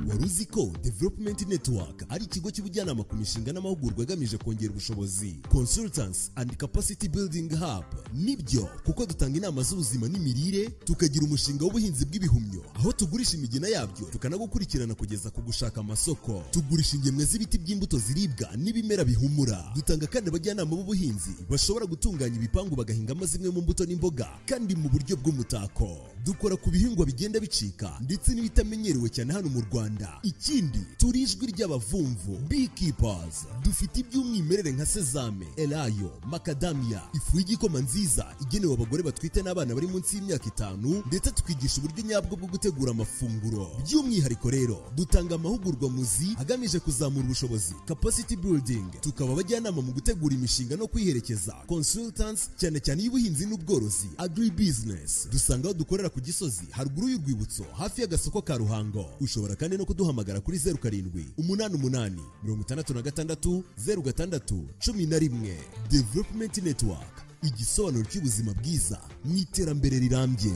Wari uzi ko Development Network ari ikigo cy'ubujyanama ku mishinga n'amahugurwa agamije kongera ubushobozi, Consultants and Capacity Building Hub? Nibyo, kuko dutanga inama z'ubuzima n'imirire, tukagira umushinga w'ubuhinzi bw'ibihumyo aho tugurisha imigina yabyo, tukanagukurikirana kugeza ku gushaka amasoko. Tugurisha ingemwe z'ibiti by'imbuto ziribwa n'ibimera bihumura. Dutanga kandi abajyanama b'ubuhinzi bashobora gutunganya ibipangu bagahingamo zimwe mu mbuto n'imboga kandi mu buryo bw'umutako. Dukora ku bihingwa bigenda bicika ndetse n'ibitamenyerewe cyane hano mu Rwanda. Ikindi, turi ijwi ry'abavumvu, beekeepers. Dufite iby'umwimerere nka sezame, elayo, macadamia, ifu y'igikoma nziza igenewe abagore batwite n'abana bari munsi y'imyaka 5, ndetse tukigisha uburyo nyabwo bwo gutegura amafunguro. By'umwihariko rero, dutanga amahugurwa muzi agamije kuzamura ubushobozi, capacity building, tukaba abajyanama mu gutegura imishinga no kwiherekeza, consultants, cyane cyane y'ubuhinzi n'ubworozi, agri business. Dusanga aho dukorera ku Gisozi, haruguru y'urwibutso, hafi y'agasoko ka Ruhango. Ushobora kandi no kuduhamagara kuri 0788 66 06 11. Development Network, igisobanuro cy'ubuzima bwiza mu iterambere rirambye.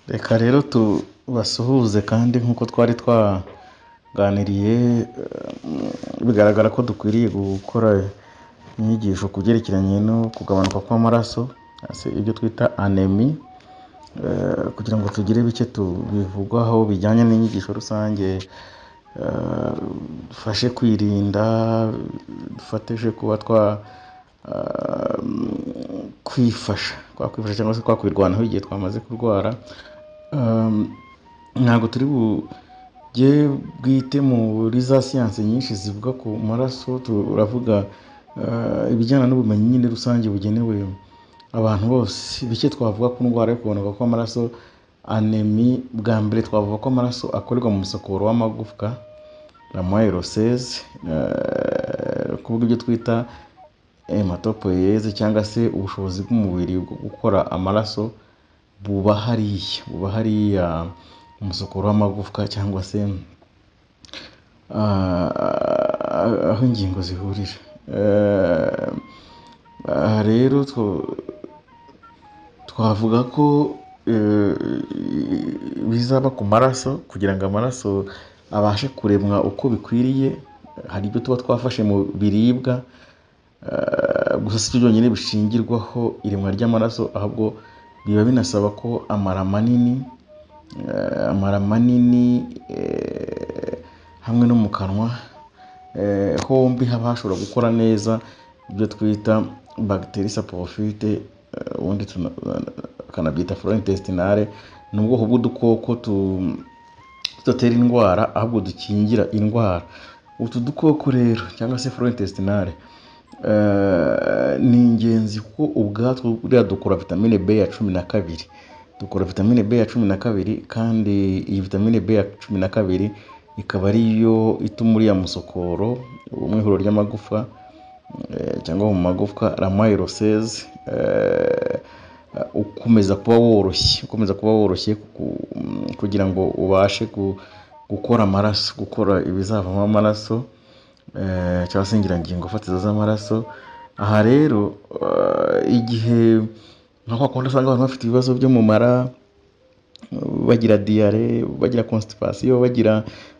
Reka rero tubasuhuze, kandi nk'uko twari twaganiriye, bigaragara ko dukwiriye gukora inyigisho ku byerekeranye no kugabanuka kw'amaraso, ibyo twita anemi, kugira ngo tugire bike tubivugaho bijyanye n'inyigisho rusange, dufashe kwirinda, dufatije kuba twa kwifasha, twakwifasha cyangwa se twakwirwanaho igihe twamaze kurwara. Ntabwo turi bujye bwite muri za siyansi nyinshi zivuga ku maraso, turavuga ibijyana n'ubumenyi nyine rusange bugenewe abantu bose. Bike twavuga ku ndwara yo kugabanuka kw'amaraso, anemi. Bwa mbere twavuga ko amaraso akorerwa mu musokoro w'amagufwa, la moelle osseuse, kuvuga ibyo twita hematopoiese cyangwa se ubushobozi bw'umubiri bwo gukora amaraso buba hariya mu musokoro w'amagufwa cyangwa se aho ingingo zihurira. Aha rero twavuga ko bizaba ku maraso, kugira ngo amaraso abashe kuremwa uko bikwiriye. Hari ibyo tuba twafashe mu biribwa, gusa si byo byonyine bishingirwaho iremwa ry'amaraso, ahubwo biba binasaba ko amara manini hamwe no mu kanwa hombi haba hashobora gukora neza ibyo twita bagiteri saprophyte, ubundi tukanabyita flore intestinale. Ni ubwoko bw'udukoko tudatera indwara ahubwo dukingira indwara. Utu dukoko rero cyangwa se flore intestinale ni ingenzi kuko ubwatwo buriya dukora vitamine B ya 12, dukora vitamine B ya 12, kandi iyi vitamine B ya 12 ikaba ariyo ituma uriya musokoro mu ihuriro ry'amagufa cyangwa mu magufwa, la moelle osseuse, ukomeza kuba woroshye, kugira ngo ubashe gukora amaraso, gukora ibizavamo amaraso cyangwa se ingirangingo fatizo z'amaraso. Aha rero igihe nka kwa kundi usanga abantu bafite ibibazo byo mu mara, bagira diyare, bagira constipation,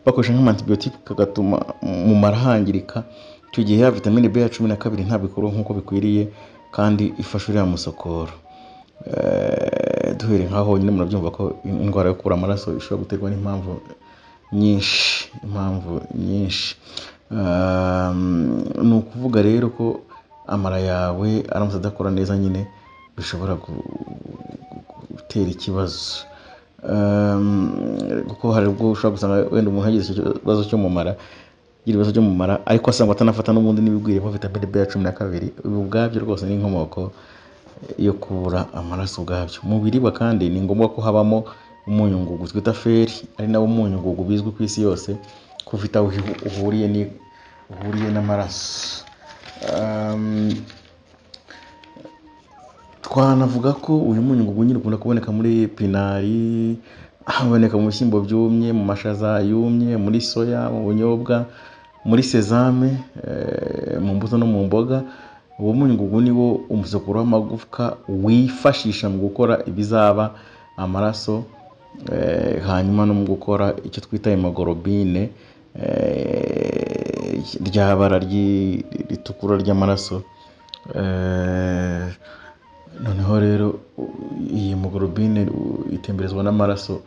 bakoresha nk'amantibiyotike kagatuma mu mara hangirika, icyo gihe ya vitamine B ya 12 ntabwo ikorwa nk'uko bikwiriye kandi ifasha uriya musokoro. Duhereye nkaho nyine murabyumva ko indwara yo kubura amaraso ishobora guterwa n'impamvu nyinshi. Ni ukuvuga rero ko amara yawe aramutse adakora neza nyine bishobora gutera ikibazo, kuko hari ubwo ushobora gusanga wenda umuntu yagize ikibazo cyo mu mara, agira ibibazo byo mu mara, ariko asanga atanafata n'ubundi n'ibigwiriye vitamine B ya 12. Ubu ubwabyo rwose ni inkomoko yo kubura amaraso ubwabyo. Mu biribwa kandi ni ngombwa ko habamo umunyungugu twita feri, ari nawo munyungugu bizwi ku isi yose ko ufite aho uhuriye n'amaraso. Twanavuga ko uyu munyungugu nyine ukunda kuboneka muri pinari, haboneka mu bishyimbo byumye, mu mashaza yumye, muri soya, mu bunyobwa, muri sezame, mu mbuto no mu mboga. Uwo munyungugu ni wo umusokoro w'amagufwa wifashisha mu gukora ibizaba amaraso hanyuma no mu gukora icyo twita hemoglobine, rya bara ritukura ry'amaraso. Noneho rero iyi hemoglobine itemberezwa n'amaraso,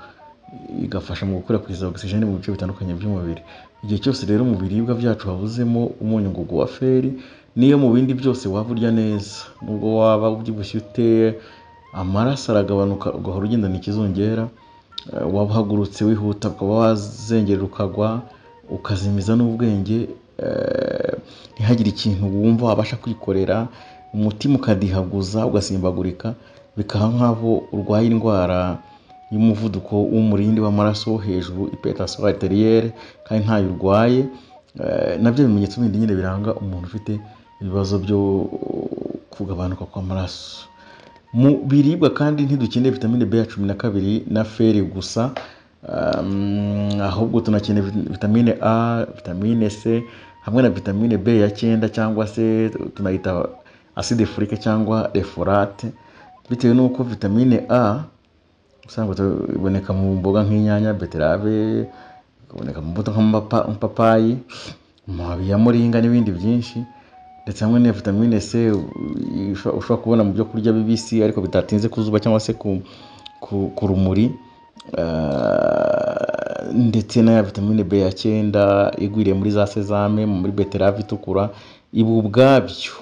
igafasha mu gukwirakwiza oxygen mu bice bitandukanye by'umubiri. Igihe cyose rero mu biribwa byacu habuzemo umunyungugu wa feri, niyo mu bindi byose waba urya neza, nubwo waba ubyibushye ute, amaraso aragabanuka, ugahora ugendana ikizungera, waba uhagurutse wihuta ukaba wazengerera ukagwa, ukazimiza n'ubwenge, ntihagire ikintu wumva wabasha kwikorera, umutima ukadihaguza, ugasimbagurika, bikaba nk'aho urwaye indwara y'umuvuduko w'umurindi w'amaraso wo hejuru, hypertension artérielle, kandi ntayo urwaye. Nabyo bimenyetso bindi nyine biranga umuntu ufite ibibazo byo kugabanuka kw'amaraso. Mu biribwa kandi ntidukeneye vitamine B ya 12 na feri gusa, ahubwo tunakeneye vitamine A, vitamine C hamwe na vitamine B ya 9, cyangwa se tunayita acide folique cyangwa folate, bitewe n'uko vitamine A usanga iboneka mu mboga nk'inyanya, beterave, ikaboneka mu mbuto nk'amapapayi, mu mababi ya moringa n'ibindi byinshi, ndetse hamwe na vitamine C ushobora kubona mu byo kurya bibisi ariko bidatinze ku zuba cyangwa se ku rumuri, ndetse na ya vitamine B ya 9 igwiriye muri za sezame, muri beterave itukura. Ibi ubwabyo,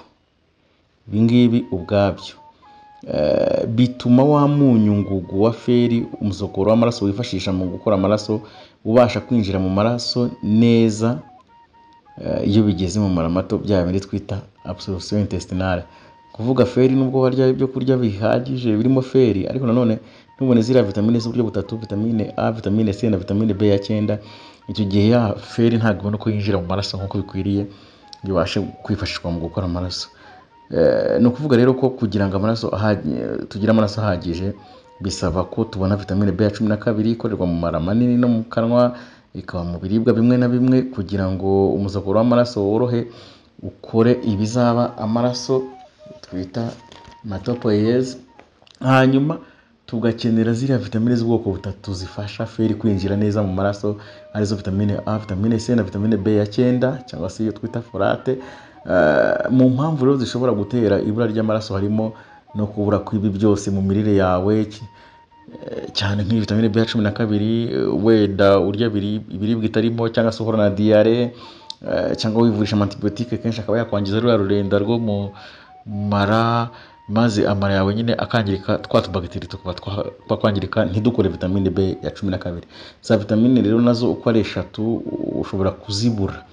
ibi ngibi ubwabyo bituma wa munyungugu wa feri, umusokoro w'amaraso wifashisha mu gukora amaraso, ubasha kwinjira mu maraso neza iyo bigeze mu mara mato, bya bindi twita absorption intestinale. Kuvuga feri, nubwo warya ibyo kurya bihagije birimo feri, ariko nanone ntubone ziriya vitamine z'uburyo butatu, vitamine A, vitamine C na vitamine B ya 9, icyo gihe ya feri ntabwo ibona uko yinjira mu maraso nk'uko bikwiriye ngo ibashe kwifashishwa mu gukora amaraso. Ni ukuvuga rero ko kugira ngo amaraso tugire amaraso ahagije, bisaba ko tubona vitamine B ya 12 ikorerwa mu mara manini no mu kanwa, ikaba mu biribwa bimwe na bimwe, kugira ngo umusokoro w'amaraso worohe ukore ibizaba amaraso twita hematopoiesis. Hanyuma tugakenera ziriya vitamine z'ubwoko butatu zifasha feri kwinjira neza mu maraso, arizo vitamine A, vitamine C na vitamine B ya 9, cyangwa se iyo twita folate. Mu mpamvu rero zishobora gutera ibura ry'amaraso harimo no kubura kw'ibi byose mu mirire yawe, cyane nk'iyi vitamine B ya 12, wenda urya ibiribwa itarimo, cyangwa se uhora na diyare, cyangwa wivurisha antibiyotike kenshi akaba yakwangiza ruriya rurenda rwo mu mara, maze amara yawe nyine akangirika, twa tubagiteri tukaba twakwangirika ntidukore vitamine B ya 12. Za vitamine rero nazo uko ari 3 ushobora kuzibura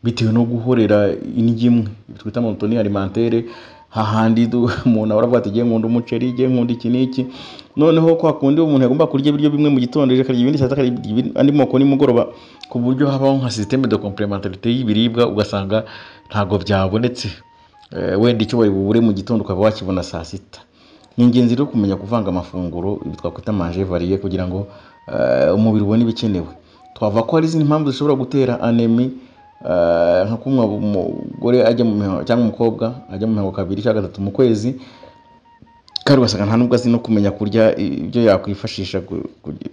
bitewe no guhorera indyo imwe twita monotonie alimentaire, hahandi umuntu ahora avuga ati ngiye nkunda umuceri, ngiye nkunda iki n'iki, noneho kwa kundi umuntu yagomba kurya ibiryo bimwe mu gitondo, ejo akarya ibindi, saa sita akarya andi moko nimugoroba, ku buryo habaho nka système de complémentarité y'ibiribwa, ugasanga ntabwo byabonetse. Wenda icyo wari bubure mu gitondo ukaba wakibona saa sita. Ni ingenzi rero kumenya kuvanga amafunguro, ibi twakwita manger varié, kugira ngo umubiri ubone ibikenewe. Twavuga ko hari izindi mpamvu zishobora gutera anémie, nka kumwe umugore ajya mu mihango cyangwa umukobwa ajya mu mihango 2 cyangwa 3 mu kwezi, kandi ugasanga nta nubwo azi no kumenya kurya ibyo yakwifashisha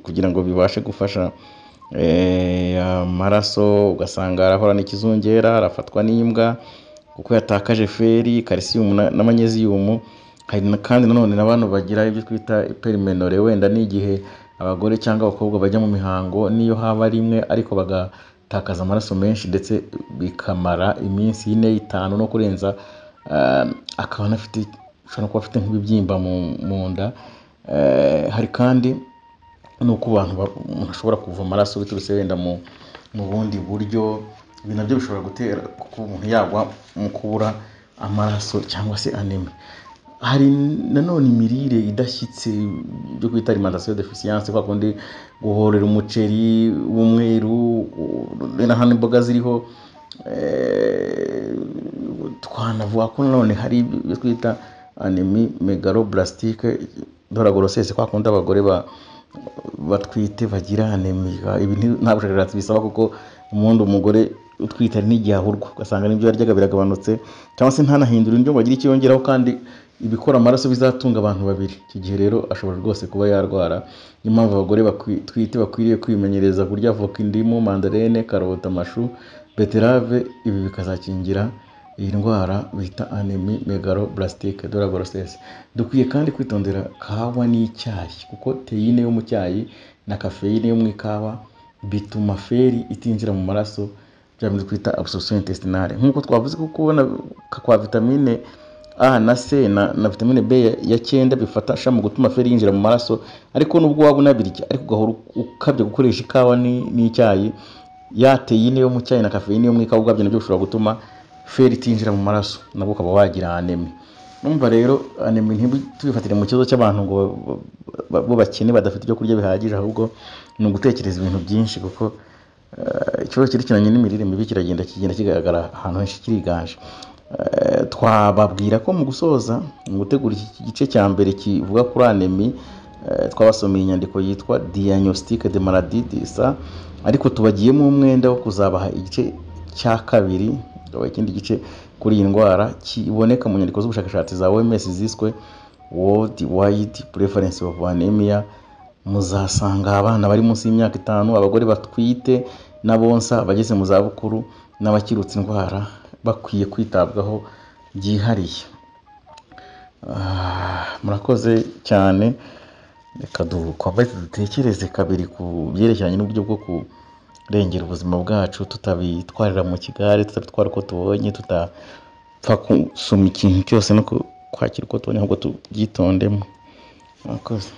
kugira ngo bibashe gufasha amaraso, ugasanga arahora n'ikizungera, arafatwa n'imbwa kuko yatakaje feri, calcium na magnesium. Hari kandi nanone na bano bagira ibyo twita hyperménorrhée, wenda ni igihe abagore cyangwa abakobwa bajya mu mihango niyo haba rimwe, ariko bagatakaza amaraso menshi ndetse bikamara iminsi 4, 5 no kurenza, akaba anafite, ashobora kuba afite nk'ibibyimba mu nda. Hari kandi nuko abantu umuntu ashobora kuva amaraso biturutse wenda mu bundi buryo, ibi nabyo bishobora gutera kuba umuntu yagwa mu kubura amaraso cyangwa se anémie. Hari nanone imirire idashyitse, ibyo kwita alimentation déficiente, kwa kundi guhorera umuceri w'umweru hano imboga ziriho. Twanavuga ko nanone hari ibyo twita anémie mégaloblastique de la grossesse, kwa kundi abagore batwite bagira anémie. Ibi nta bushakashatsi bisaba, kuko ubundi umugore utwite hari n'igihe ahurwa, ugasanga n'ibyo yaryaga biragabanutse, cyangwa se ntanahindure indyo ngo agire icyo yongeraho, kandi ibikora amaraso bizatunga abantu babiri. Iki gihe rero ashobora rwose kuba yarwara. Niyo mpamvu abagore batwite bakwiriye kwimenyereza kurya avoka, indimu, mandarene, karoti, amashu, beterave, ibi bikazakingira iyi ndwara bita anémie mégaloblastique de la grossesse. Dukwiye kandi kwitondera kawa n'icyayi, kuko théine yo mu cyayi na caféine yo mu ikawa bituma fer itinjira mu maraso, bya bindi twita absorption intestinale. Nk'uko twavuze ko kubona kwa vitamine A na C na vitamine B ya 9 bifasha mu gutuma fer yinjira mu maraso, ariko nubwo waba unabirya ariko ugahora ukabya gukoresha ikawa n'icyayi, ya théine yo mu cyayi na caféine yo mu ikawa ubwabyo nabyo bishobora gutuma fer itinjira mu maraso, nabwo ukaba wagira anémie. Numva rero anémie ntitubifatire mu kibazo cy'abantu ngo bo bakene badafite ibyo kurya bihagije, ahubwo ni ugutekereza ibintu byinshi, kuko ikibazo cyerekeranye n'imirire mibi kiragenda kigenda kigaragara ahantu henshi, kiriganje. Twababwira ko mu gusoza, mu gutegura iki gice cya mbere kivuga kuri anémie, twabasomeye inyandiko yitwa Diagnostic de maladie de sang, ariko tubagiyemo umwenda wo kuzabaha igice cya kabiri, tukabaha ikindi gice kuri iyi ndwara kiboneka mu nyandiko z'ubushakashatsi za OMS ziswe World Wide Prevalence of Anemia. Muzasanga abana bari munsi y'imyaka 5, abagore batwite n'abonsa, abageze mu zabukuru n'abakirutse indwara bakwiye kwitabwaho byihariye. Murakoze cyane. Reka dukomeze dutekereze kabiri ku byerekeranye n'uburyo bwo kurengera ubuzima bwacu, tutabitwarira mu kigare, tutabitwara uko tubonye, tutapfa gusoma ikintu cyose no kwakira uko tubonye, ahubwo tubyitondemo. Murakoze.